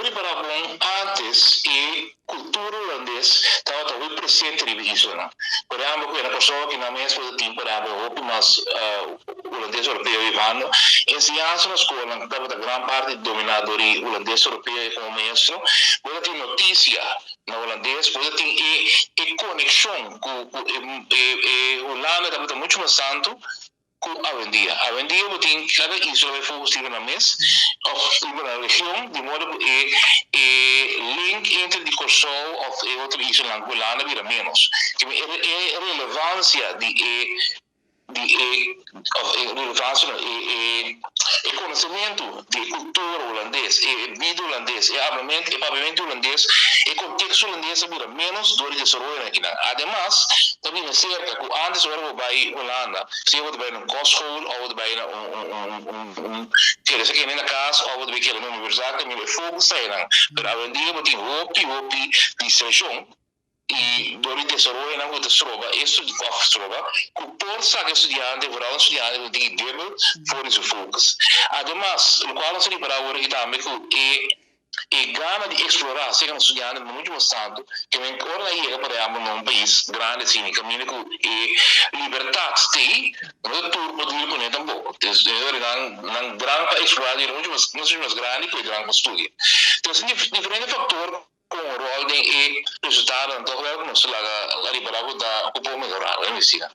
Ripará bon, antes e kultura hulandes tabata hopi presente riba e islanan. Por ehèmpel, ku na Kòrsou aki nan mes por tin, por ehèmpel, hopi mas hulandes europeo bibando. Enseñansa na skolnan tabata gran parti dominá dor di hulandes europeo komo maestro. Bo ta tin notisia na hulandes, bo ta tin e konekshon ku e Hulanda tabata muchu mas tantu ku awendia. Awendia bo tin kada isla bai focus riba nan mes òf riba nan region, di modo ku e link entre di Kòrsou òf e otro islanan ku Hulanda bira ménos. E relevansia di e òf e relevansia no, e konosementu di e kultura hulandes, e bida hulandes, e hablamentu, e papiamentu hulandes, e konteksto hulandes a bira ménos dor di desaroyo akinan. Ademas, ta bini serka ku antes ora bo bai Hulanda, si bo ta bai na un kostschool òf bo ta bai na un kere sa kende na kas òf bo ta bai kere na universidat, kaminda e focus ta einan. Pero awendia bo tin hopi hopi distrakshon i dor di desaroyonan ku ta stroba e òf stroba ku por saka e studiante, vooral un studiante ku tin debel for di su focus. Ademas, lokual nos a ripará awor aki tambe ku e gana di eksplorá serka nos studiante ta muchu mas tantu ke men ora nan yega, por ehèmpel, na un pais grandi asina kaminda ku e libertat t'ei, no ta tur por deal kuné tampoko. Entonces nan drang pa eksplorá ta muchu mas grandi ku e drang pa studia. Entonces tin diferente faktor ku un ròl den e resultadonan. Tòg wèl ku nos laga ripará ku ta ku por mehorá, mi bisa.